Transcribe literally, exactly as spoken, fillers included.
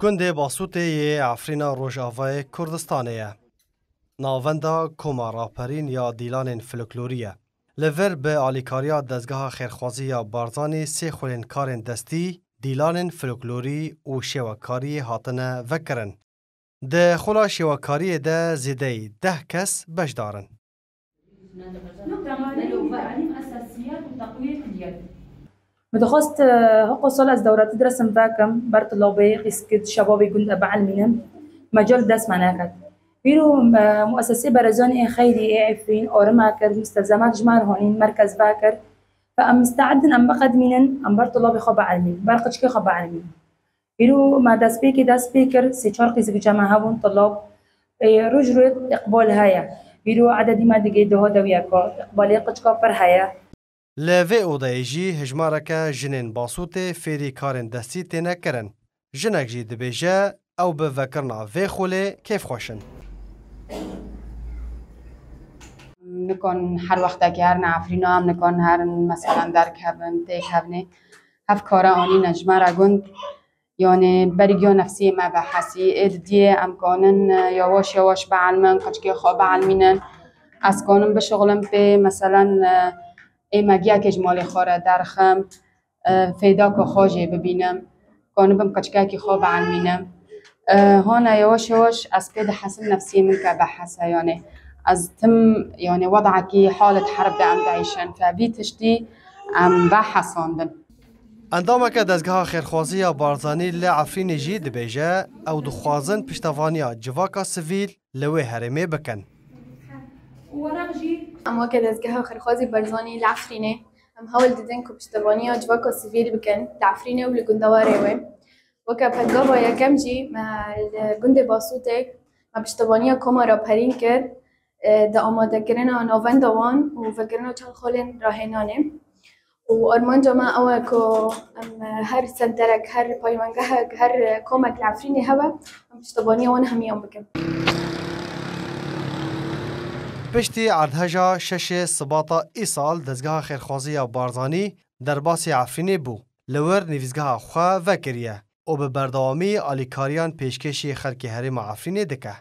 Gundê Basûtê yê Efrîna Rojavayê Kurdistanê ye. Navenda Koma Raperîn ya Dîlanên Folklorî ye. Li vir bi alîkariya Dezgeha Xêrxwazî ya Barzanî sê xulên karên destî, dîlanên folklorî û şêwekariyê hatine vekirin. Di xula şêwekariyê de zêdeyî deh kes beşdar in. Min dixwest, eh, hiqo sal ez dewra te diresim vekim, ber tulabê qîskid şebabê gund e bielmînim, mecal dest me neket. Îro, eh, muesesê berezanî ê xeyrî ê Efrîn arime kir, mustelzemat ji me re hanîn, merkez vekir. Fe em misteedin em biqedmînin, em ber tulabê xwe bielmînin, ber qiçkê xwe bielmînin. Îro me destpêkê dest pê kir, sê çar qîzik cem me hebûn, tulab. Ê, roj roj îqbal heye. Îro ededî me digê duha dewiyeka, îqbalê qiçka pir heye. Li vê odeyê jî hejmareke jinên Basûtê fêrî karên destî têne kirin. Jinek jî dibêje, ew bi vekirina vê xulê kêfxweş in. Em nikon her wextekî herin Efrîna, em nikon herin meselen derkevin, têkevnê. Hev kare anîne ji me re gund. Yanê berî giya nefsiyê me vehesî. Ê didiyê em kanin, e, yawaş yawaş bielmin, qiçkê xwe bielmînin. Ez kanim bişixulim pê, meselen, e, ê me giyekê ji malê xwe re derxim, e, fêdaka xwe jê bibînim. Kanibim qiçkekî xwe bielmînim. E, hane yawaş yawaş ez pê dihesim, nefsiyê min ke behese, yanê ez tim, yanê wedekî halet herb de em dieyşin. Fe vî tiştî em vehesandin. Endameke Dezgeha Xêrxwazî ya Barzanî li Efrînê jî dibêje, ew dixwazin piştevaniya civaka sivîl li wê herêmê bikin. Em weke Dezgeha Xêrxwazî Barzanî li Efrînê, em hewl didin ku piştevaniya civaka sivîl bikin li Efrînê û li gundewarê wê. Weke pengava yekem jî me li gundê Basûtê me piştevaniya Koma Raperîn kir, e, di amadekirina navenda wan û vekirina çend xalên rahênanê. Û armanca me ew e ku em her senterek, her paywengehek, her komek li Efrînê hebe, em piştevaniya wan hemiyan bikin. Piştî erdheja şeşê Sibata îsal Dezgeha Xêrxwazî ya Barzanî derbasî Efrînê bû. Li wir nivîsgeha xwe vekiriye û bi berdewamî alîkariyan pêşkêşî xelkê herêma Efrînê dike.